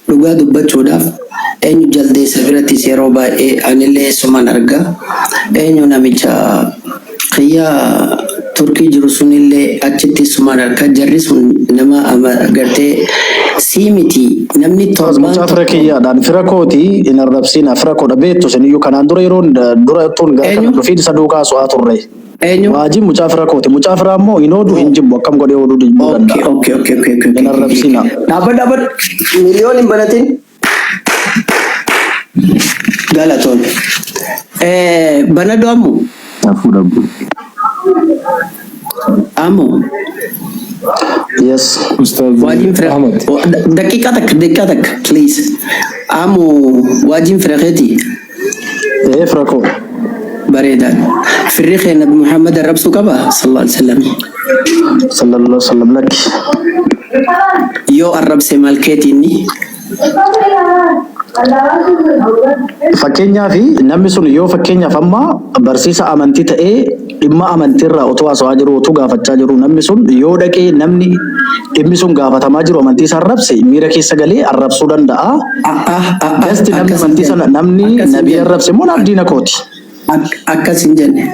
Dhugaa dubbachuudhaaf eenyu jaldeessa birattis yeroo baay'ee anillee suman arga. Eenyu namicha kiyya Turkii jiru sunillee achitti suman arga. Jarri sun nama gartee sii miti namni Ustaaz torbaan mucaa fira tokko kiyyaadhaan fira kooti hin arrabsiina fira koodha beektu isiniyyuu kanaan dura yeroon dura tun gara kana eenyu dhufiin isa duukaa su'aa turre. eenyu Waajiin mucaa fira kooti mucaa firaa immoo hin ooduu hin jibbu akkam godhee ooduu jibbuu Okay, danda'a. okay. Hin arrabsiina. Dhaabbadhu dhaabbadhu. Miliyoon hin banatin. Galatoon. Banadhu ammoo. Safuu dhabbu. Ammoo. Yes. Ustaaz Waajiin fira. Ahmad. Daqiiqaa takka daqiiqaa takka please. Ammoo waajiin fira keetii Ee fira koo. bareedaan. Firri kee Nabi Muhammad arrabsuu qaba sallallahu alaihi wasallam. Sallallahu alaihi wasallam lakki. Yoo arrabse maal keeti inni? Fakkeenyaaf namni sun yoo fakkeenyaaf amma barsiisa amantii ta'ee dhimma amantiirraa utuu haasawaa jiru utuu gaafachaa jiru namni sun yoo dhaqee namni dhimmi sun gaafatamaa jiru amantii isaa arrabse miira keessa galee arrabsuu danda'a. Just namni Akkas hin amantii jenne. sana namni Akkas hin nabii jenne. arrabse immoo naaf diina kooti. Akkas hin jenne.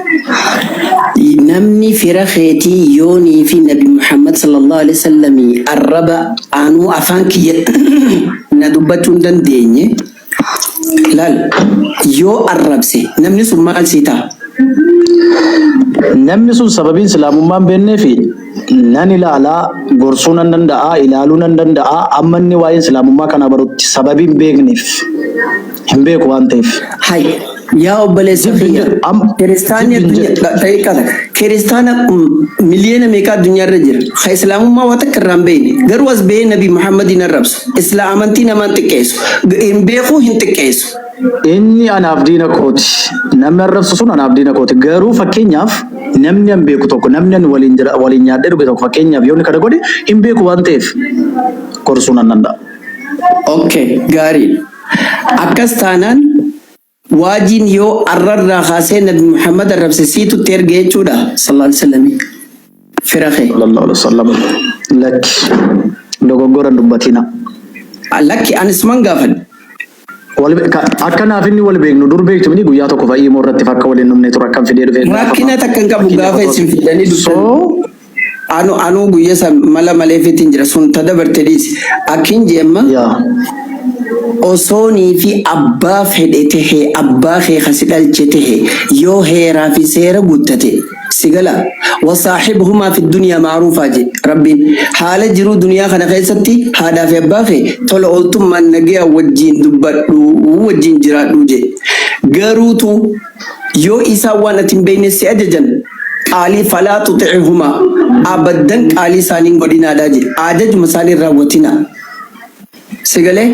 Namni fira keetii yoonii fi Nabi Muhammad sallallahu alaihi wasallam arraba anuu afaan kiyya na dubbachuu hin dandeenye laal yoo arrabse namni sun maal sii ta'a? Namni sun sababiin islaamummaa hin beeknee fi nan ilaalaa gorsuu nan danda'a ilaaluu nan danda'a amma inni waa'ee islaamummaa kana barutti sababii hin beekneef hin beeku waan ta'eef. Hay yaa obboleessa Jibbi hin kiyya jedhu am kiristaanni jibbi hin addunyaa jedhu. daqiiqaa takka kiristaana miliyoona meeqa addunyaa irra jira ka islaamummaa waa takka irraa hin beekne garuu as bahee Nabi Muhammadiin arrabsu islaa amantii namaan xiqqeessu hin beeku hin xiqqeessu. Inni anaaf diina kooti. Namni arrabsu sun anaaf diina kooti. Garuu fakkeenyaaf namni an beeku tokko namni an waliin jira waliin nyaadhee dhuge tokko fakkeenyaaf yoo inni kana godhe hin beeku waan ta'eef gorsuu nan danda'a. Okay, gaarii. Akkas taanaan waajiin yoo arrarraa kaasee Nabi Muhammad arrabse siitu itti erge jechuudha. Sallallahu alaihi wasallam. Fira kee. Sallallahu alaihi wasallam. Lakki dogoggora hin dubbatina. Lakki anis man gaafadhe. Wal akka naaf inni wal beeknu dur beektu miti guyyaa tokko fa'ii immoo irratti fakka waliin dhumne ture akkam fidee dhufee Rakkina takka hin qabu fakkeenyaaf gaafa otoo isin fidanii dhuftan. so Anu anu guyya san mala malee fitin jira sun ta dabarte dhiisi. Akkin jeemma yaa osoonii fi abbaa fedhe tahe abbaa kee kasi dhalche tahe yoo heeraa fi seera guuttate si gala wasaaxibhumaa fi duniyaa macruufaa je rabbiin haala jiruu duniyaa kana keessatti haadhaa fi abbaa kee tola ooltummaan nagaya wajjiin dubbadhu wajjiin jiraadhu je garuutu yoo isaan waan ati hin beekne si ajajan qaalii falaa tuxicuhumaa abaddan qaalii isaanii hin godhinaadhaa je ajajuma isaanii hin raawwatinaa. Si galee?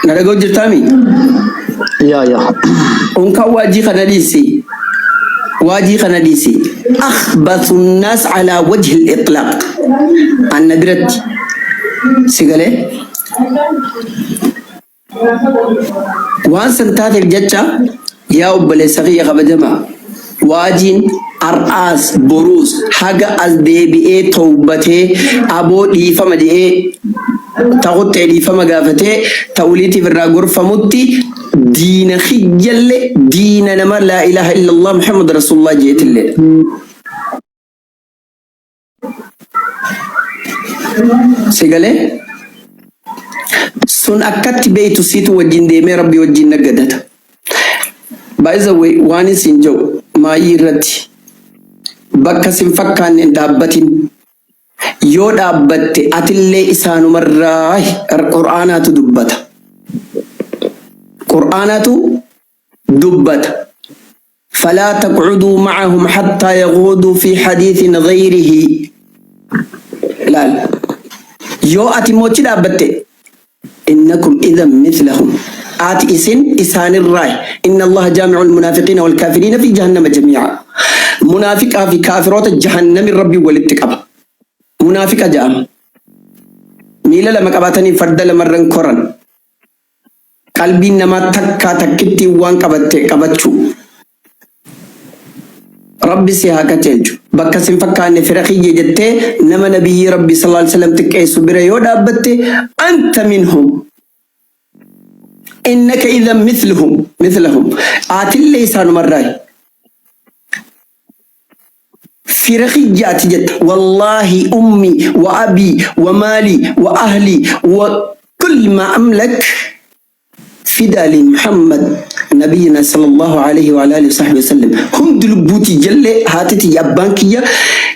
Na dhaga'u jirtaami? Yaa yaa. Unkaan waajii kana dhiisi. Waajii kana dhiisi. Akhbathu nnaas alaa wajhi al-itlaq. Anna biratti. Si galee? Waan san taateef jecha yaa obboleessa kiyya kabajamaa waajiin har'aas boruus haga as deebi'ee towbatee aboo dhiifama je'ee taquxxee dhiifama gaafatee ta'uliitiif irraa gorfamutti diina kiyyalle diina nama laa ilaaha illallah Muhammad Rasulullah jeetillee. Si galee? Sun akkatti beeytu siitu wajjin deemee rabbi wajjin naggadata. By the way, waan isin jedhu maayii irratti bakka sin fakkaanne hin dhaabbatin. Yoo dhaabbatte atillee isaanumarraa Qur'aanaatu dubbata. Qur'aanaatu dubbata. Falaa taqcuduu macahum hattaa yaquuduu fi hadiithin gayrihi. Laal. Yoo ati immoo achi dhaabbatte innakum idhan mithlahum. Ati isin isaanirraa inna Allaha jaami'ul munaafiqiina wal kaafiriina fi jahannama jamii'a. Munaafiqaa fi kaafiroota jahannamin rabbi walitti qaba. Munaafiqa ja'ama. Miila lama qabaatanii farda lamarran koran. Qalbiin namaa takkaa takkittiin waan qabatte qabachuu. Rabbi si haa qaceelchu. Bakka sin fakkaanne fira kiyya jettee nama nabiyyii Rabbi sallallahu alaihi wasallam xiqqeessu bira yoo dhaabbatte anta minhum. Innaka idhan mithluhum mithlahum. Atillee isaanumarraayi. Fira kiyya ati jetta. Wallaahi ummi wa abii wa maalii wa ahlii wa kull ma amlak Fidaa li Muhammad nabiyina sallallahu alaihi wa alihi wa sahbihi wasallam. Hundi lubbuu tiyyallee haati tiyya abbaan kiyya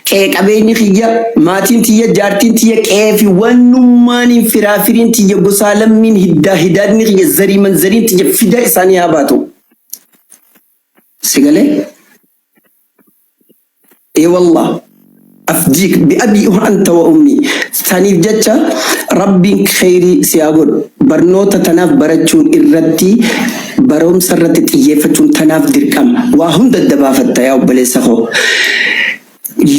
qe'ee qabeenyi kiyya maatiin tiyya jaartiin tiyya qe'ee fi wannummaaniin firaa firiin tiyya gosaa lammiin hiddaa hidaadni kiyya zarii manzariin tiyya fidaa isaanii haa baatu. Si galee? Ee wallah afdiik bi abii anta wa ummii saniif jecha rabbiin kheyrii si haa godhu barnoota tanaaf barachuun irratti baroomsa irratti xiyyeeffachuun tanaaf dirqama waa hunda adda baafatta yaa obboleessa koo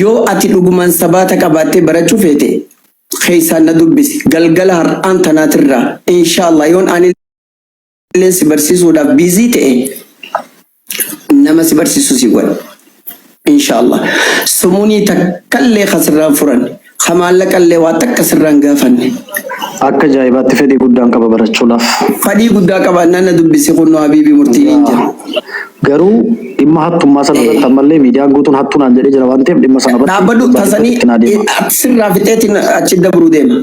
yoo ati dhugumaan sabaata qabaattee barachuu feete keeysaan na dubbisi galgala har'aan tanaatirraa inshaallah yoon ani illeen si barsiisuudhaaf biizii ta'e nama si barsiisu si godha. Inshaallah. Sumunii takkallee ka sirraan furanne, ka maallaqallee waa takka sirraan gaafanne. Akka ajaa'ibaatti fedhii guddaan qaba barachuudhaaf. Fadhii guddaa qabaannaan na dubbisi kunnoo habiibii murtiin hin jira. Garuu dhimma hattummaa sana irratti ammallee miidiyaan guutuun hattuu naan jedhee jira waan ta'eef dhimma sana irratti Dhaabbadhu dhimma tasanii itti naa deema. sirraa fixeetiin achi dabruu deema.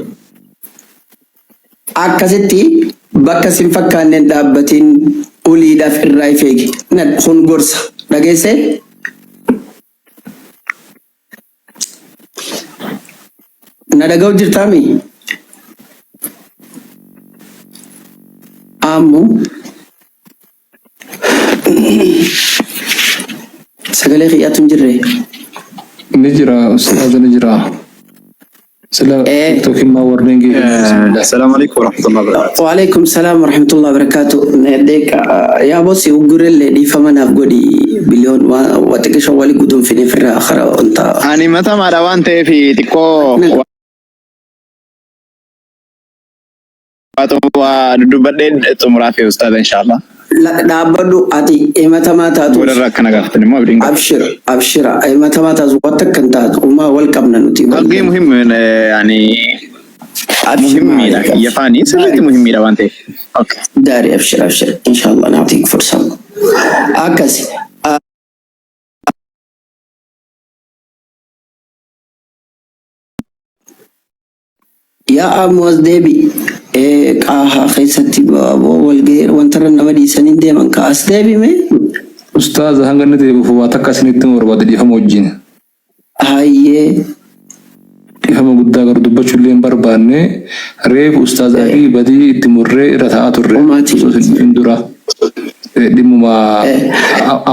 Akkasitti bakka sin fakkaanneen dhaabbatiin uliidhaaf irraa if eegi. Nad kun gorsa. Dhageessee? Na dhaga'u jirtaami? Ammu Sagalee kiyyaatu hin jirre. Ni jira ustaaza ni jira. Sila TikTokin maa warreen gee bismillah. Assalamu alaikum warahmatullahi wabarakatuh. Waalaikum salaam warahmatullahi wabarakatuh. Deeqa yaa bosi uggurellee dhiifama naaf godhi biliyoon waa xiqqisho wali guduunfine firraa kara onta. Ani matamaadha waan ta'eef xiqqoo waa dubbadheen xumuraa fi ustaaza inshallah. Dhaabbadhu ati himatamaa taatus. Boodarra akkana gaafatan immoo abdiin qaba. Abshir abshira himatamaa taatu waan takka hin taatu umaa wal qabna nuti. Haqqii muhim yani Abshir muhimmiidha maali kiyya faani sirriitti muhimmiidha waan ta'eef. Okay. Daari abshir abshir inshallah naatik fursa. Akkasi. Yaa ammoo as deebi. Ee qaahaa keessatti aboo walgahii wantarra nama dhiisanii deeman ka as deebi mee. Ustaaza hanga inni deebi'uuf waa takka isinitti himuu barbaade dhiifama wajjin. Hayyee. Dhiifama guddaa garuu dubbachuu illee hin barbaanne reefu Ustaaz Alii badii itti murree irra taa'aa turre Homaatii osoo isin dhufin dura dhimmuma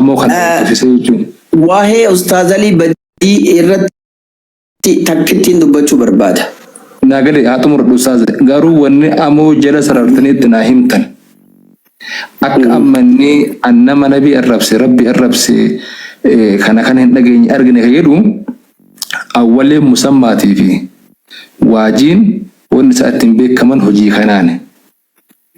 ammoo kana hordofisee jechuun. Waa'ee Ustaaz Alii badii irratti takkittiin dubbachuu barbaada. Naa gale haa xumuradhu ustaaz garuu wanni amoo jala sarartanii itti naa himtan akka amma inni an nama nabii arrabse rabbi arrabse kana kana hin dhageenye argine ka jedhu awwalee musammaatii fi waajiin wanni isaa ittiin beekaman hojii kanaani.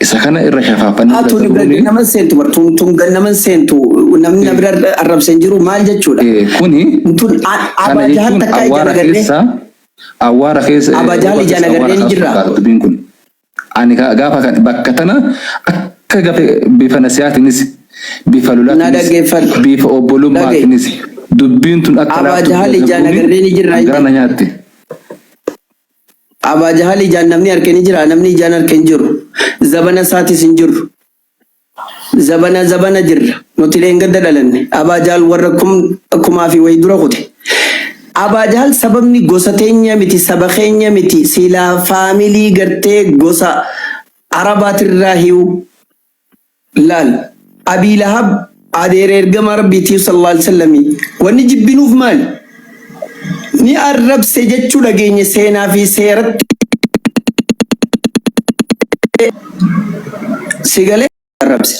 Isa kana irra shafaafanii Haa bira tuni dabruuni gannaman seentu bar tun tun gannaman seentu namni na bira arrabse hin jiru maal jechuudha. Kuni Tun kana Abaa Jahal jechuun takkaa ijaan awwaara agarree keessa awwaara keessa Abaa Jahal rooba ijaan keessa awwaara agarree ni kaasu jirra. fakkaata dubbiin kun. Ani gaafa kan bakka tana akka gafe bifa nasihaatiinis bifa Na lolaatiinis dhaggeeffadhu. bifa Dhagaye. obbolummaatiinis dubbiin tun akka Abaa laaftu Jahal bira ijaan dabruuni agarree ni jirra an gara inni. na nyaatte. Abaa Jahal ijaan namni arke ni jira namni ijaan arke hin jiru. Zabana isaatis hin jirru. Zabana zabana jirra. Nuti dheengadda dhalanne. Abaa Jahal warra kum kumaa fi wayii dura kute. Abaa Jahal sababni gosa teenya miti saba keenya miti silaa faamilii gartee gosa Arabaatirraa hiyu Laal, Abii Lahab adeera Ergamaa Rabbiitii sallallaahu aleyhi wasallami. Wanni jibbinuuf maali? Ni arrabse jechuu dhageenye seenaa fi seeratti si galee arrabse.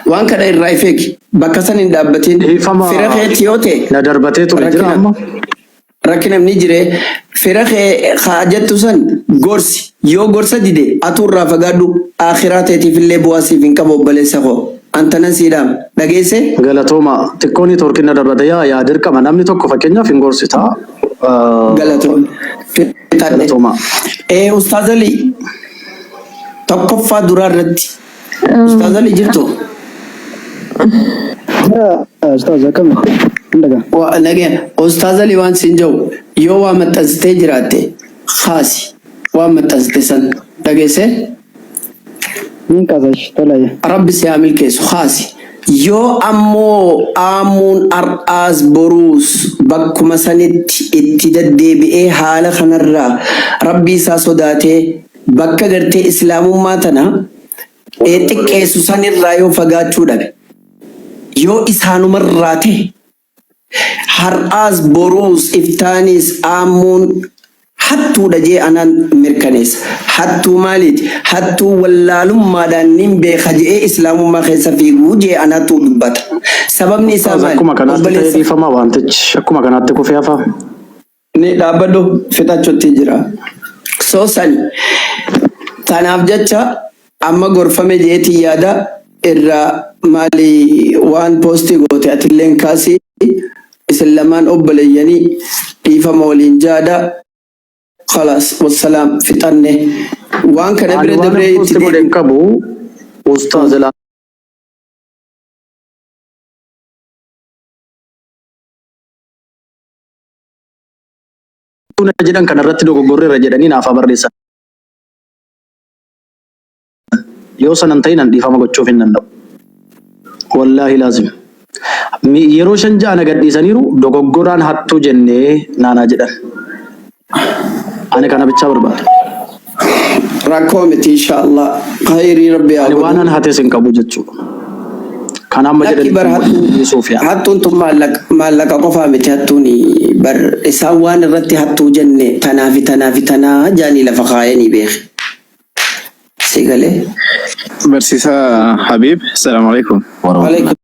Waan kana irraa if eegi. Bakka san hin dhaabbatin. Dhiifama Fira keetti yoo ta'e na darbatee ture jira rakkina amma. rakkina ni jire. Fira kee haa jettu san gorsi. Yoo gorsa dide atuu irraa fagaadhu. Aakhiraa teetiif illee bu'aa siif hin qabu obboleessa koo. Antanan sii dhaama. Dhageessee? Galatooma xiqqoo networkiin na darbata yaa yaa dirqama namni tokko fakkeenyaaf hin gorsita. Galatooma. Fixadhe. Galatooma. Ustaaz Ali tokkoffaa duraa irratti Ustaaz Ali jirtu? Ustaaz akkami? Hin dhagaa. Wa nagaya. Ustaaz Ali waan siin jedhu yoo waa maxxansitee jiraatte kaasi waan maxxansite san dhageessee? Niin kaasa tola. Rabbi si haa milkeessu kaasi. Yoo ammoo aamuun har'aas boruus bakkuma sanitti itti deddeebi'ee haala kanarraa Rabbii isaa sodaatee bakka gartee islaamummaa tana xiqqeessu sanirraa yoo fagaachuu dhabe yoo isaanumarraa ta'e har'aas boruus iftaanis aammuun hattuudha jee anaan mirkaneessa. Hattuu maaliiti? Hattuu wallaalummaadhaan nin beeka je'ee islaamummaa keessa fiiguu jee anaatu dubbata. Sababni isaa Ustaaz maali? akkuma kanaatti ta'ee Obboleessa dhiifama wantichi akkuma kanaatti kufee hafa. Ni dhaabbadhu fixachuutti jira. So sani tanaaf jecha amma gorfame jeetii yaada irraa maali waan poostii goote atilleen kaasii isin lamaan obboleeyyanii dhiifama waliin jaada khalaas wassalaam fixanne waan kana Ani bira waan dabree itti post godhe hin deebi. qabu ustaaz na jedhan kanarratti dogoggorreerra jedhanii naaf haa barreessan. Yoo sanan ta'in an dhiifama gochuuf hin danda'u. Wallaahi laazim. Yeroo shan ja'a na gadhiisaniiru dogoggoraan hattuu jennee naanaa jedhan. Ani kana bichaa barbaada. Rakkoo miti inshallah khayrii rabbi haa Ani godhu. waan an hates hin qabu jechuudha. Kan amma Lakki jedhan bar hattuun dhiisuuf yaa. hattuun tun maallaqa maallaqa qofaa miti hattuun bar isaan waan irratti hattuu jenne tanaa fi tanaa fi tanaa jaanii lafa kaayanii beeki. Si galee. Barsiisaa Habiib, salaamu alaikum. Alaikum.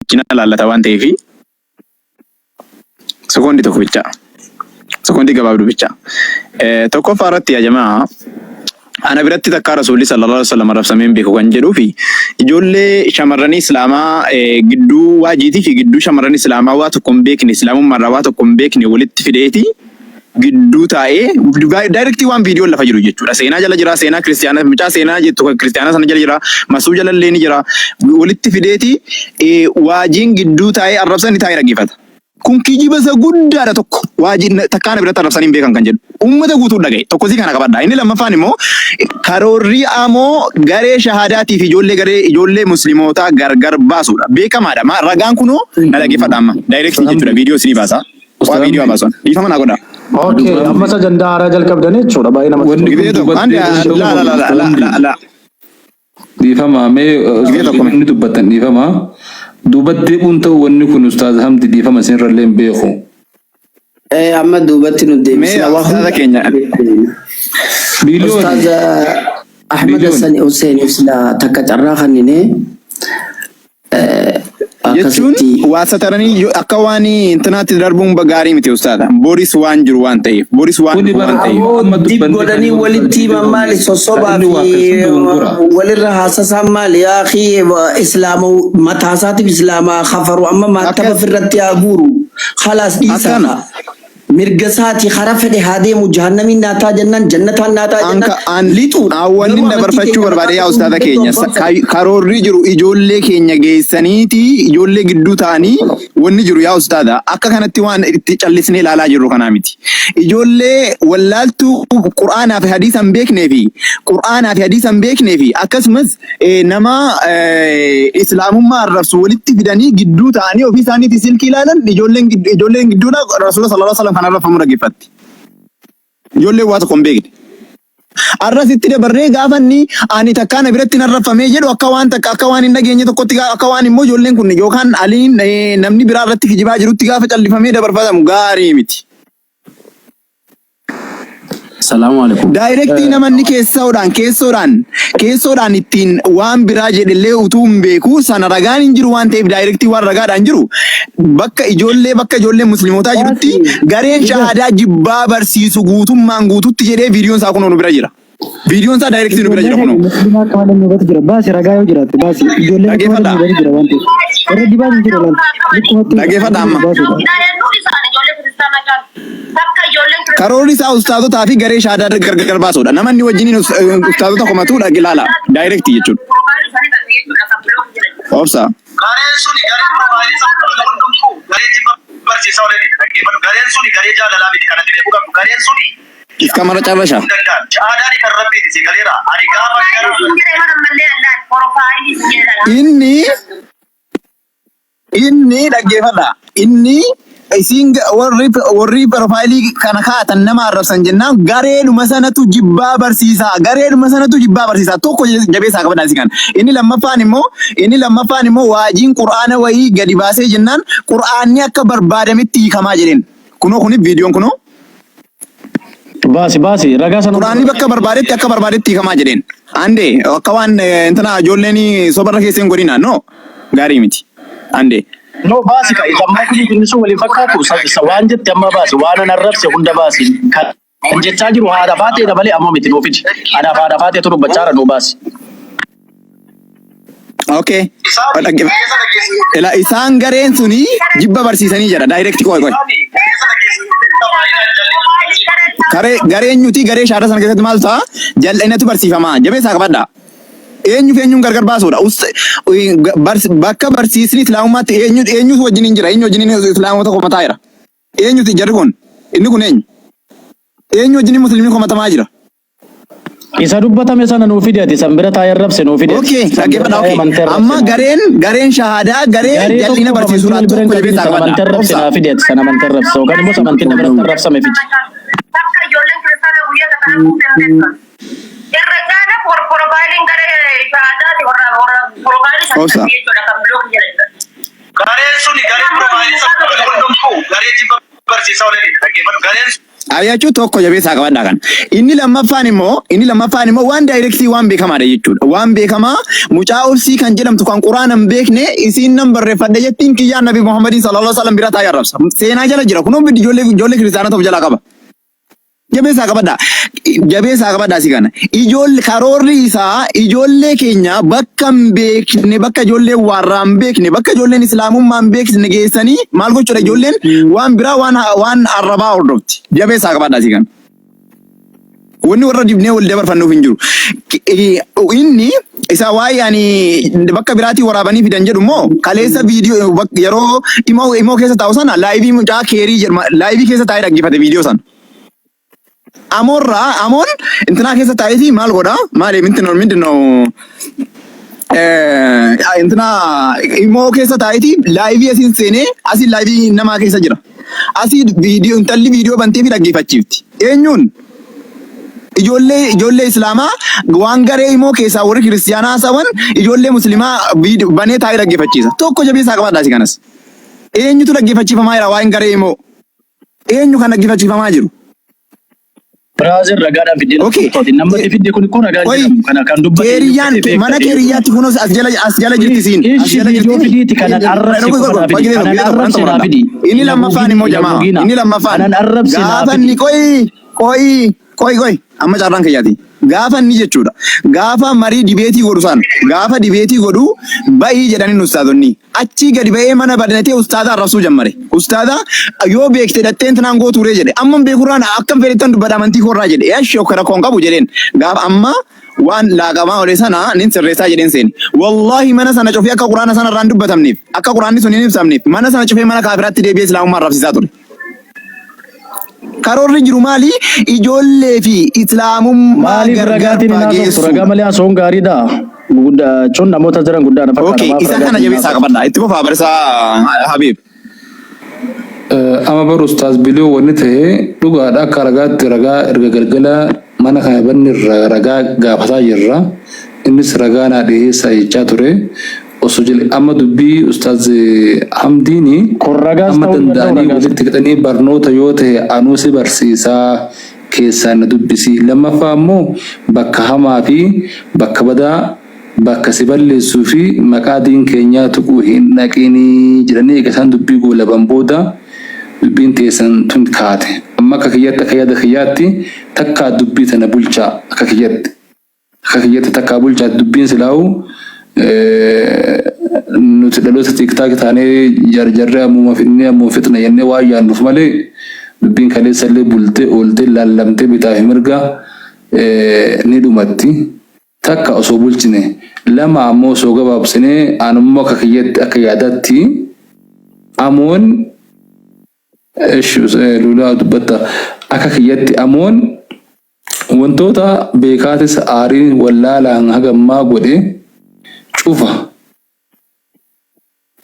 Cina laallata waan ta'eefi sekoondii tokko bicha. Sekoondii gabaabduu bicha. Tokkoffaa irratti yaa jamaa ana biratti takkaa Rasuulli sallallahu alaihi wasallam arrabsamee hin beeku kan jedhuu fi ijoollee shamarranii Islaamaa gidduu waajiitii fi gidduu shamarran Islaamaa waa tokko hin beekne Islaamummaa irraa waa tokko hin beekne walitti fideeti gidduu taa'ee daayirektii waan viidiyoon lafa jiru jechuudha. Seenaa jala jira, seenaa kiristiyaana, mucaa seenaa jettu kan kiristiyaana sana jala jira, masuu jala illee ni jira. Walitti fideeti waajiin gidduu taa'ee arrabsan ni taa'ee dhaggeeffata. Kun kijiba isa guddaadha tokko. Waajiin takkaan biratti arrabsanii hin beekan kan jedhu. Uummata guutuu dhagaye. Tokko sii kana qabadha. Inni lammaffaan immoo karoorri amoo garee shahaadaatii fi ijoollee garee ijoollee muslimootaa gargar baasuudha. Beekamaadha. Ragaan kunoo na dhaggeeffadha amma. Daayirektii jechuudha. Viidiyoo isinii baasa. Waa viidiyoo baasa. Dhiifama naa godha. Okay, ammas ajandaa haaraa jalqabdanii jechuudha. Baay'ee namatti Wanni tola. kun Gizee tokko. duubatti Andi deebi'uun la la la la la la la. Dhiifama mee Gizee tokko mee. inni dubbattan dhiifama. Duubatti deebi'uun ta'u wanni kun Ustaaz Hamdi dhiifama isinirrallee hin beeku. Amma duubatti nu Mee deebisna waa ustaaza hunda. keenya. Biiliyooni. Ustaaz Ahmad Biiliyooni. Hassan Hussein sila takka carraa kannine Jechuun akkasitti waa sataranii akka waan intinaatti darbuun gaarii miti ustaadha. Boris waan jiru waan ta'eef. Boris waan Kuni dhufu bara waan ta'eef. Ammoo amma dib dubbanne kan godhanii yoo walitti himan maali sossobaa inni waa fi keessatti dogongora. walirra haasasaan maali yaa akhi islaama mataa isaatiif islaamaa kafaru amma maattaba Akkas ofirratti haa guuru khalaas dhiisaa akkana. kaa mirga isaati karaa fedhe haa deemu jahannamiin naataa jennaan jannataan naataa jennaan Anka an lixuudha wanni garuu amantii dabarfachuu keenya barbaade mataa yaa godhuu ustaaza hin keenya danda'u abbaan fedhe. karoorri jiru ijoollee keenya geessaniiti ijoollee gidduu ta'anii wanni jiru yaa ustaaza akka kanatti waan itti callisnee ilaalaa jirru kanaa miti. Ijoollee wallaaltuu Qur'aanaa fi hadiisa hin beeknee fi Qur'aanaa fi hadiisa hin beeknee fi akkasumas nama islaamummaa arrabsu walitti fidanii gidduu ta'anii ofii isaaniitii silkii ilaalan ijoolleen ijoolleen gidduudha Rasuula sallallahu alaihi wasallam kan arrabfamu dhaggeeffatti. Ijoolleen waa tokko hin beekne. Arras itti dabarree gaafa inni ani takkaa na biratti hin arrabfamee jedhu akka waan takka akka waan hin dhageenye tokkotti akka waan immoo ijoolleen kun yookaan aliin namni biraa irratti kijibaa jirutti gaafa callifamee dabarfatamu gaarii miti. Salaamu alaikum. Daayirektii nama inni keessoodhaan keessoodhaan keessoodhaan ittiin waan biraa jedhellee utuu hin beeku sana ragaan hin jiru waan ta'eef daayirektii waan ragaadhaan jiru bakka ijoollee bakka ijoollee muslimootaa jirutti Baasi. gareen Ija. shahaadaa jibbaa barsiisu guutummaan guututti jedhee viidiyoon isaa kunoo nu bira jira. Viidiyoon isaa daayirektii nu bira Ijoollee jira keenya kunoo. musliimaa akka malee nu hubatu jira. Baasi ragaa yoo jiraate baasi. Ijoolleen akka malee nu Dhageeffadhaa. hubatu jira waan ta'eef. Warra dibaan hin jiru laal. Lukkumatti Dhageeffadhaa amma. baasuudha. Karoorri isaa ustaazotaa fi garee shahaadaa gargar baasuudha. Nama inni wajjiniin ustaazota komatu ilaala. Daayirektii jechuudha. Obsa. Gareen suni garee piroofaayilii isaa hundumtuu garee jibba barsiisaa oolaniidha. Dhaggeeffadhu. Gareen suni garee jaalalaa miti kanatti beekuu qabdu. Gareen suni Iska mara carrasha. hin danda'an. Aadaan kan rabbiiti si galeera. Ani gaafa gara Inni inni dhaggeeffadha. Inni isiin warri warri piroofaayilii kana kaa'atan nama arrabsan jennaan gareedhuma sanatu jibbaa barsiisaa. Gareedhuma sanatu jibbaa barsiisaa. Tokko jabeessaa qabadhaa isin kana. Inni lammaffaan immoo waajiin qur'aana wayii gadi baasee jennaan qur'aanni akka barbaadametti hiikamaa jedheen. Kunoo kuni viidiyoon kunoo Baasi baasi ragaa sana. Qur'aanni bakka barbaadetti akka barbaadetti hiikamaa jedheen. Ande akka waan intana ijoolleen sobarra keessa hin godhina no gaarii miti. Ande. No baasi ka isa ammaa kun inni sun waliin fakkaatu isa waan jette amma baasi waan an arrabse hunda baasi. Kan jechaa jiru haadha faateedha malee ammoo miti nuu fidi. Anaaf haadha faateetu dubbachaa jira nuu baasi. Okay. Ila isaan gareen suni jibba barsiisanii jedha direct qoy qoy. Karee gareen nuti garee shaada sana keessatti maal ta'a? Jal'inatu barsiifama. Jabeessaa qabadha. Eenyu fi eenyuun gargar baasuudha. Bakka barsiisni islaamummaatti eenyu eenyutu wajjin hin jira. Eenyu wajjin islaamota komataa jira. Eenyuti jarri kun? Inni kun eenyu? Eenyu wajjin musliimni komatamaa jira? Isa dubbatame sana nuu fidi ati san bira taa'ee arrabse nuu fidi. Okay, dhaggeeffadha. Okay. Amma gareen shahaadaa garee Garee jal'ina tokko barsiisuudha. amantii wal bira Tokko hin qabin jabeessaa san qabadha. amantii arrabse Obsa. naa fidi ati san amantii arrabse yookaan immoo amantiin na biratti arrabsame fidi. Takka ijoolleen kiristaanaa guyyaa kana kuusan beekan. Irra caala profaayiliin garee shahaadaati warra warra profaayilii Obsa. sana jechuudha kan block jedhan. Gareen suni garee piroofaayilii isaa hundumtuu garee jibba barsiisaa oolaniidha. Dhaggeeffadhu. Gareen Ayyaachuu tokko jabeessaa qabadhaa kan. Inni lammaffaan immoo waan daayirektii waan beekamaadha jechuudha. Waan beekamaa mucaa obsii kan jedhamtu kan quraana hin beekne isiin nan barreeffadhe jettiin kiyyaan Nabi Muhammadin sallallahu alaihi wasallam bira taa'ee arrabsa. Seenaa jala jira. Kunoo ijoollee kiristaanota of jalaa qaba. Jabeessaa qabadhaa. Jabeessaa qabadhaa si kana. Ijoollee karoorri isaa ijoollee keenya bakka hin beekne, bakka ijoolleen warraa hin beekne, bakka ijoolleen islaamummaa hin beekne geessanii maal gochuudha? Ijoolleen waan biraa waan arrabaa hordofti. Jabeessaa qabadhaa si kana. Wanni warra dibnee wal dabarfannuuf hin jiru. Inni isa waa'ee ani bakka biraatii waraabanii fidan jedhu immoo kaleessa viidiyoo yeroo imoo keessa taa'u sana live mucaa keerii jedhama live keessa taa'ee dhaggeeffate viidiyoo sana. Amoorraa amoon intinaa keessa taa'eeti maal godhaa maali mintinoo mintinoo intinaa imoo keessa taa'eeti live asiin seenee asiin live namaa keessa jira. Asii viidiyoo intalli viidiyoo bantee fi dhaggeeffachiifti. Eenyuun? Ijoollee islaamaa waan garee immoo keessaa warri kiristiyaanaa haasawan ijoollee musliimaa banee taa'ee dhaggeeffachiisa. Tokko jabeessaa qabadhaa si kanas. Eenyutu dhaggeeffachiifamaa jira waa'een garee immoo? Eenyu kan dhaggeeffachiifamaa jiru? Biraazil ragaadhaan fiddee namni fidde kun kun ragaa jedhamu kana kan dubbate. Keeriyyaan mana keeriyyaatti kunuun as jala jirti siin. As Ishi jala viidiyoo jirti. fidiiti kanan arrabse qofa naa fidi. Kanan arrabse naa fidi. Inni lammaffaan immoo jamaa. Inni lammaffaan. Kanan arrabse naa Gaafa fidi. inni qoyi qoyi qoyi qoyi amma carraan kiyyaati. Gaafa inni jechuudha. Gaafa marii debate godhu san gaafa debate godhu ba'ii jedhanii ustaazonni. Achii gadi ba'ee mana banatee ustaaza arrabsuu jammare. Ustaaza yoo beekte dhatteen tanaan gootuuree jedhe. Amma beekurraan akkam fedhettan dubbadha amantii koorraa jedhe. Eesh yookaan rakkoon qabu jedheen. Gaafa amma waan laaqamaa olee sana nin sirreessaa jedheen seeni. Wallaahi mana sana cufee akka quraana sana irraan dubbatamneef, akka quraanni sun hin ibsamneef, mana sana cufee mana kaafiraatti deebi'ee islaamummaa arrabsiisaa ture. Karoorri jiru maali? Ijoollee fi islaamummaa Maaliif gargar ragaatiin hin haasoftu? fageessu. Ragaa malee haasa'uun gaariidha. Guddaa jechuun namoota jiran guddaa na fakkaata. Okay, Maaf isa kana ragaatiin hin jabeessaa haasoftu? qabadha. Itti fufaa barisaa Habiib. Amma bar ustaaz Biloo wanni ta'e dhugaadha akka ragaatti ragaa erga galgala mana kana banni irraa ragaa gaafataa jirra. Innis ragaa naa dhiyeessaa jechaa ture. Osoo jala amma dubbii ustaaz Hamdiini Kun ragaas amma ta'uu hin danda'u danda'anii ragaas. walitti qixanii barnoota yoo ta'e anuu si barsiisaa. keessaan na dubbisi. Lammaffaa ammoo bakka hamaa fi bakka badaa bakka si balleessuu fi maqaa diin keenyaa tuquu hin dhaqinii jedhanii eega isaan dubbii goolaban booda dubbiin teessan tun kaate. Amma akka kiyyatti akka yaada kiyyaatti takkaa dubbii tana bulchaa akka kiyyatti. Akka kiyyatti takkaa bulchaati dubbiin silaa'u nuti dhaloota TikTok taanee jarjarree ammuma fidnee ammuma fixna jennee waan yaadnuuf malee dubbiin kaleessa illee bultee ooltee laallamtee bitaa fi mirga ni dhumatti. Takka osoo bulchine lama ammoo osoo gabaabsine anummoo akka kiyyatti akka yaadaatti amoon eshi lulaa dubbatta akka kiyyatti amoon Wantoota beekaatis aariin wallaalaan haga ammaa godhe cufa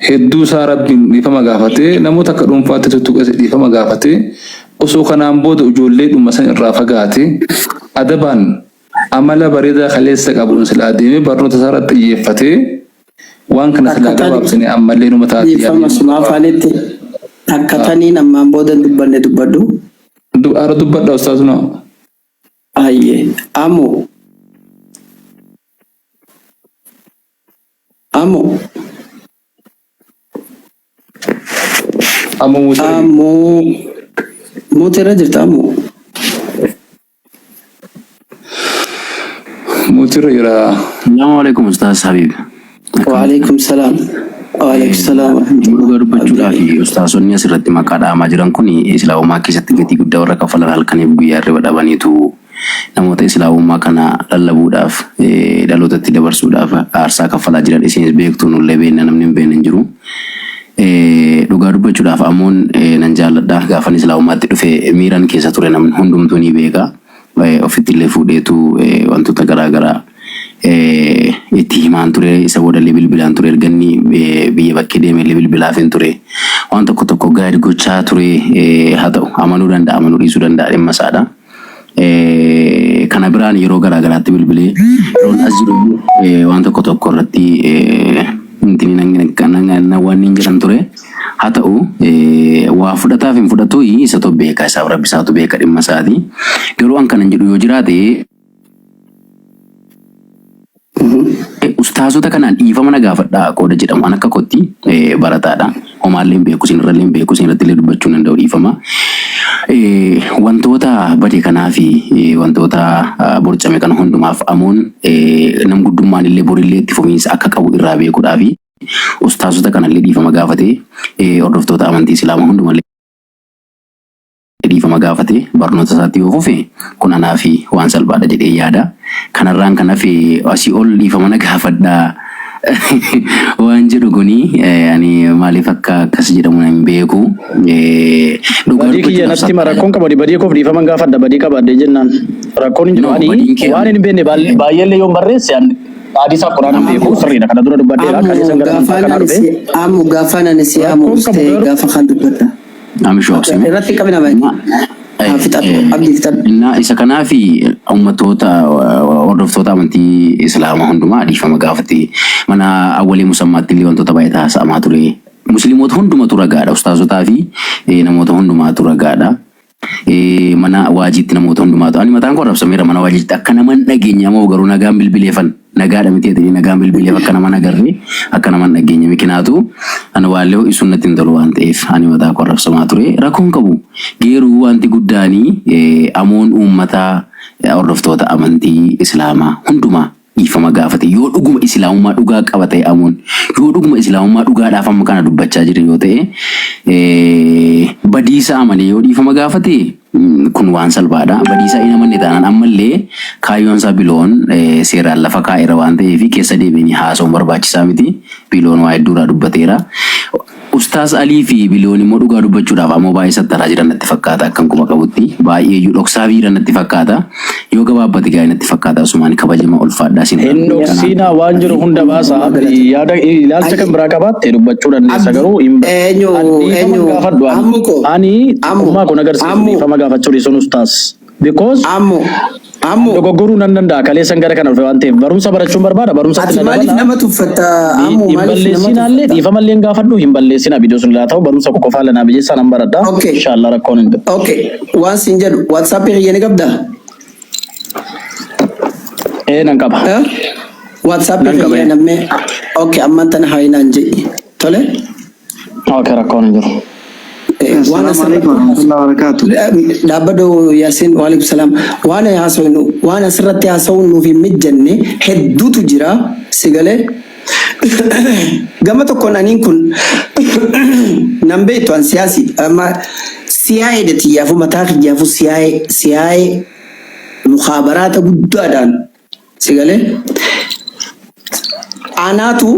hedduu isaa Rabbiin dhiifama gaafatee namoota akka dhuunfaatti tuttuqes dhiifama gaafatee osoo kanaan booda ijoolleedhuma san irraa fagaate adabaan amala bareedaa kaleessa qabuun silaa deemee barnoota isaa irratti xiyyeeffatee waan kana silaa Takka tani gabaabsine ammallee numa taati yaada dhiifama jedhu sumaa qaba. afaanitti takka taniin ammaan booda hin dubbanne dubbadhu. Ara dubbadha ustaazuna. Hayyee. Amo. Amo. Amo muutira jira. Amo. Muutira jirta amo. Muutira jira. Assalamu alaikum Ustaz Habib. Akkam Waalaikum salaam. Waalaikum salaam Dhimma warahmatullah. dhugaa dubbachuudhaa Abdii. fi ustaasonni asirratti maqaa dha'amaa jiran kun islaamummaa keessatti gatii guddaa warra kaffalan halkaniif guyyaa hirriba dhabaniitu namoota islaamummaa kana lallabuudhaaf dhalootatti dabarsuudhaaf aarsaa kaffalaa jiran isinis beektu nullee beekna namni hin beekne hin jiru. Dhugaa dubbachuudhaaf amoon nan jaalladha gaafan islaamummaatti dhufe miiran keessa ture namni hundumtuu ni beeka. Ofitti illee fuudheetu wantoota garaa garaa itti himaan ture. Isa boodallee bilbilaan ture. Erga inni biyya bakkee deeme illee bilbilaafin ture. Waan tokko tokko guide gochaa ture. Haa ta'u amanuu danda'a amanuu dhiisuu danda'a dhimma isaadha. Kana biraan yeroo garaa garaatti bilbilee yeroon as jiru iyyuu waan tokko tokko irratti waan hin jedhan ture. Haa ta'u waa fudhataaf hin fudhatu isatu beeka isaaf rabbi isaatu beeka dhimma isaati. Garuu an kanan jedhu yoo jiraate ustaazota kanaan dhiifama na gaafadhaa qooda jedhamu an akka kootti barataadha. Homaallee hin beeku isinirrallee hin beeku isinirratti illee dubbachuu hin danda'u dhiifama. Wantoota bade kanaa fi wantoota borcame kana hundumaaf amoon nam guddummaan illee borillee itti fufiinsa akka qabu irraa beekuudhaafi Ustaazota kanallee dhiifama gaafatee hordoftoota amantii Islaamaa hundumallee dhiifama gaafatee barnoota isaatti yoo fufe kun anaaf waan salphaadha jedhee yaada. Kanarraan kan hafe asii ol dhiifama na gaafadhaa waan jedhu kuni ani maaliif akka akkas jedhamu hin beeku. Dhugaa Badii kiyya dubbachuudhaaf natti hima rakkoon qabu ani badii koof dhiifama gaafadha badii qabaadhe jennaan rakkoon hin jiru No, ani badiin kee waan hin beekne baay'eellee yoon barreesse an Hadiisaaf Qur'aana hin beeku sirriidha kana dura dubbadheera Ammu kaleessan gara amantaa gaafaan kanaa ani dhufe si ammu gaafaan ani si rakkoon qabu aamuste garuu gaafa kan dubbadha. Amishu obsime. Irratti qabina baay'ee. Haa fixadhu abdii fixadhu. Innaa isa kanaafi ummatoota hordoftoota amantii Islaamaa hundumaa dhiifama gaafate. Mana awwalee musammaatti illee wantoota baay'ee taasa'amaa ture. Musliimoota hundumatu ragaadha. Ustaazotaa fi namoota hundumaatu ragaadha. Mana waajiitti namoota hundumaatu. Ani mataan koo arrabsameera mana waajiitti akka nama hin dhageenye ammoo garuu nagaan bilbileefan nagaadha miti jedhanii nagaan bilbileef akka nama hin agarre akka nama hin dhageenye mikinaatu ani waallee ho'isuun natti hin tolu waan ta'eef ani mataa koo arrabsamaa ture rakkoon qabu geeruu wanti guddaanii amoon uummataa hordoftoota amantii islaamaa hundumaa dhiifama gaafate yoo dhuguma islaamummaa dhugaa qaba ta'e amoon yoo dhuguma islaamummaa dhugaadhaaf amma kana dubbachaa jira yoo ta'e badiisa amane yoo dhiifama gaafate kun waan salphaadha badiisa hin amanne taanaan ammallee kaayyoon isaa biloon seeraan lafa kaa'eera waan ta'eef keessa deebiin haasa'uun barbaachisaa miti biloon waa hedduurraa dubbateera. Ustaaz Alii fi Biliyoon immoo dhugaa dubbachuudhaaf ammoo baay'ee sattaraa jiran natti fakkaata akkan quba qabutti baay'ee iyyuu dhoksaafii jiran natti fakkaata yoo gabaabbate gaarii natti fakkaata asumaan kabajama ulfaadhaa isin Hin irraa kanaan dhoksiinaa waan jiru hunda baasa Uumaa abdi galata. yaada ilaalcha kan Ayyi biraa qabaatte dubbachuu dandeessa abdi garuu hin eenyu an dhiifama hin eenyu gaafadhu ani ammu ko ani ammu xiqqummaa kun agarsiisu ammu dhiifama gaafachuu dhiisuun ustaas because ammu Ammoo Dogoggoruu nan danda'a kaleessan gara kana dhufe waan ta'eef barumsa barachuun barbaada barumsatti ati na maaliif dabala. nama tuffatta? Ammoo Hin maaliif nama balleessinaallee tuffatta? dhiifamallee hin gaafadhu hin balleessina viidiyoo sun laa ta'u barumsa koo qofaa lanaa biyyeessaa nan baradha. Okay. Inshaallah rakkoon hin jiru. Okay, waan siin jedhu WhatsApp kiyya ni qabdaa? Ee nan qaba. Eh? WhatsApp Nan qaba. kiyya nammee okay ammaan tana haayinaan jedhi. Tole? Okay rakkoon hin jiru. Waan Assalamu alaikum asirratti warahmatullahi wabarakatuh. Dhaabbadhu Yaasiin waalaikum salaam. Waan haasawnu waan asirratti haasawuun nuuf hin mijanne hedduutu jira si galee. Gama tokkoon aniin kun nan beektu an siyaasi amma siyaa'ee tiyyaafuu mataa kiyyaafu siyaa'ee siyaa'ee mukaabaraata guddaadhaan si galee. Anaatu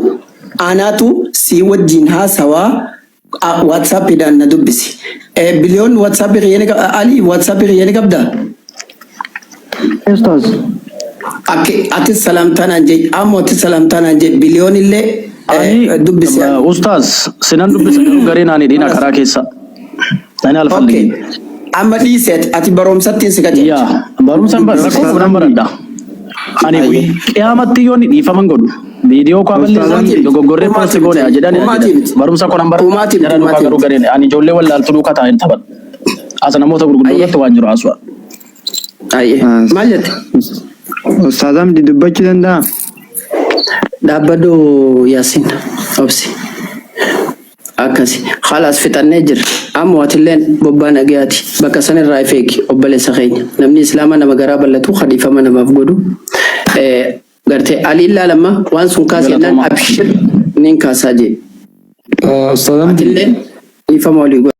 anaatu si wajjin haasawaa WhatsAppiidhaan na dubbisi. Biliyoon WhatsApp kiyya ni qab- Ali WhatsApp kiyya ni qabdaa? Ustaz. Akki ati salaamtaa naan jedhi ammoo ati salaamtaa naan jedhi biliyoon illee Ani dubbisi. ustaaz sinan dubbisa garuu garee naan hidhina karaa keessa. Ani Okay. alfalligin. Amma dhiisi ati ati barumsattiin si qajeelcha. Yaa barumsa hin bar- rakkoo nan baradha. Ani Ayyee. qiyaamatti yoo ni dhiifaman godhu. Viidiyoo koo Ustaaz balleessan Amdi. dogoggorree Uumaati poosti goone miti. jedhani Uumaati jedhan. miti. Barumsa koo nan baradha. Uumaati miti. Jara duukaa Uumaati garuu miti. gareen ani ijoollee wallaaltuu duukaa taa'een taphadha. Asa namoota gurguddoo Ayyee. irratti waan jiru haasawaa. Ayyee. Maal jette? Ustaaz Amdi dubbachuu danda'a? Dhaabbadhu Yaasiin. Obsi. Akkasi. Khalaas fixannee jirra. Ammoo atilleen bobbaa nagayaati. Bakka sanirraa if eegi obboleessa keenya. Namni Islaamaa nama garaa bal'atu khaliifama namaaf godhu. Gartee Ali ilaalamma waan sun kaasennaan Galatoomaa. abshir niin kaasaa jee. Ustaaz Amdi Atilleen dhiifama walii godha.